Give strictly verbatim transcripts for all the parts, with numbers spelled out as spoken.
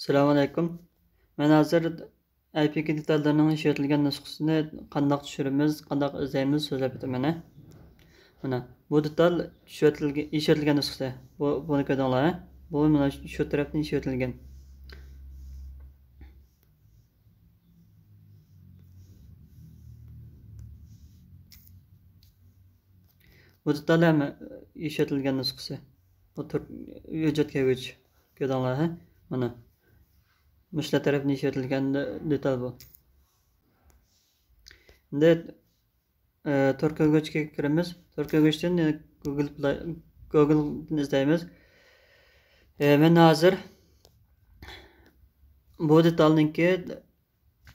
ئەسسالامۇ ئەلەيكۇم. مەن ھازىر ئەي پى كەي دېتاللىرىنىڭ ئىشلىتىلگەن نۇسخىسىنى قانداق چۈشۈرىمىز، قانداق ئىزدەيمىز سۆزلەپ ئۆتىمەن. مانا، بۇ دېتال ئىشلىتىلگەن، ئىشلىتىلگەن نۇسخىسى. بۇ، بۇنى كۆردۈڭلار، ھە؟ بۇ مانا شۇ تەرەپتىن ئىشلىتىلگەن. بۇ دېتال ھەم ئىشلىتىلگەن نۇسخىسى. بۇ تۆت ھۆججەت كەلگۈچ. كۆردۈڭلار، ھە؟ مانا. مۇشۇلار تەرەپتىن ئىشلىتىلگەن دېتال بۇ. ئەمدى، ئە، تور كۆرگۈچكە كىرىمىز. تور كۆرگۈچتىن، ئە، گوگل پلاي، گوگلدىن ئىزدەيمىز. ئە، مەن ھازىر بۇ دېتالنىڭكى،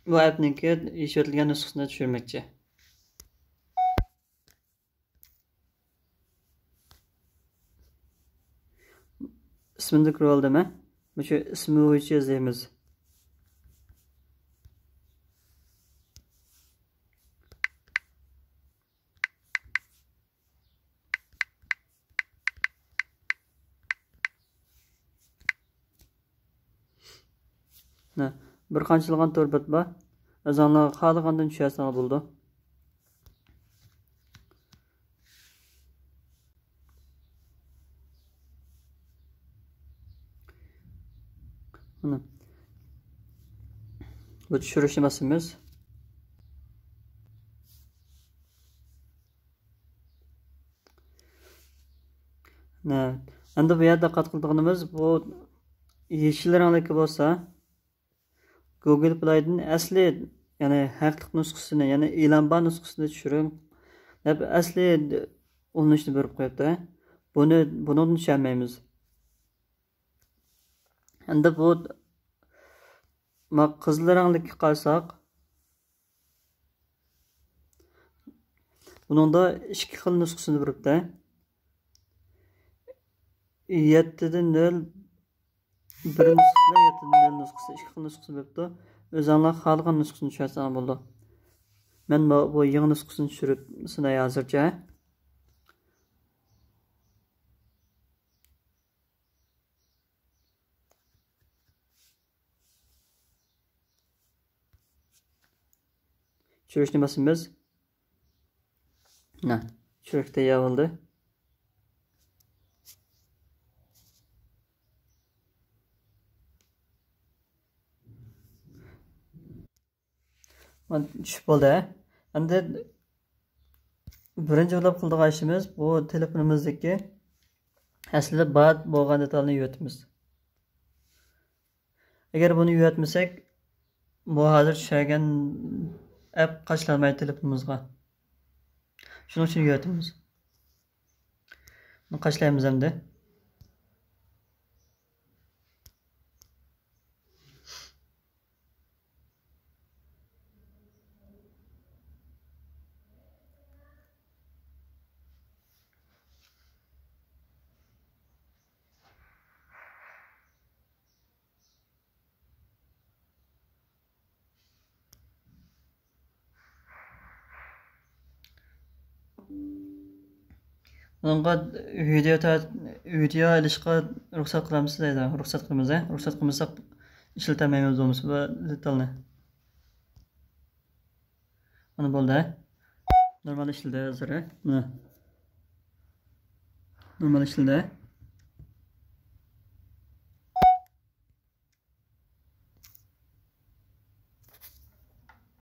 بۇ ئەپنىڭكى ئىشلىتىلگەن نۇسخىسىنى چۈشۈرمەكچى. ئىسمىنى كىرىۋالدىم، ھە؟ مۇشۇ ئىسمى بويىچە ئىزدەيمىز. نە، بىر قانچىلىغان تور بەت بار. ئۆزۈڭلار خالىغاندىن چۈشۈرسەڭلار بولىدۇ. مانا. بۇ چۈشۈرۈشنى باسىمىز. نە، ئەمدى بۇ يەردە دىققەت قىلىدىغىنىمىز، بۇ يېشىل رەڭلىكى بولسا، گوگل پلايدىن ئەسلى، يەنى ھەقلىق نۇسخىسىنى، يەنى ئېلان بار نۇسخىسىنى چۈشۈرۈڭ دەپ ئەسلى ئۇلىنىشنى بېرىپ قويۇپتۇ. بۇنى، بۇنىڭدىن چۈشەنمەيمىز. ئەمدى بۇ، ما، قىزىل رەڭلىككە قارىساق، بۇنىڭدا ئىككى خىل نۇسخىسىنى بېرىپتۇ. يەتتىدە نۆل بىر نۇسخىسى بىلەن يەتتىدە نۆل نۇسخىسى، ئىككى خىل نۇسخىسىنى بېرىپتۇ. ئۆزۈڭلار خالىغان نۇسخىسىنى چۈشۈرسەڭلار بولىدۇ. مەن بۇ، بۇ يېڭى نۇسخىسىنى چۈشۈرۈپ سىناي ھازىرچە. چۈشۈرۈشنى باسىمىز. نە، چۈشۈرۈش تەييار بولدى. مانا چۈشۈپ بولدى. ئەمدى بىرىنچى بولۇپ قىلىدىغان ئىشىمىز، بۇ تېلېفونىمىزدىكى ئەسلىدە بار بولغان دېتالنى يۆتىمىز. ئەگەر بۇنى يۆتمىسەك، بۇ ھازىر چۈشۈرگەن ئەپ قاچىلانمايدۇ تېلېفونىمىزغا. شۇنىڭ ئۈچۈن يۆتىمىز. بۇنى قاچىلايمىز ئەمدى. بۇنىڭغا ۋىدېئو تا-، ۋىدېئو ئېلىشقا رۇخسەت قىلامسىز دەيدۇ. رۇخسەت قىلىمىز، ھە؟ رۇخسەت قىلمىساق ئىشلىتەلمەيمىز بولمىسا بۇ دېتالنى. مانا بولدى. نورمال ئىشلىدى ھازىر. مانا. نورمال ئىشلىدى.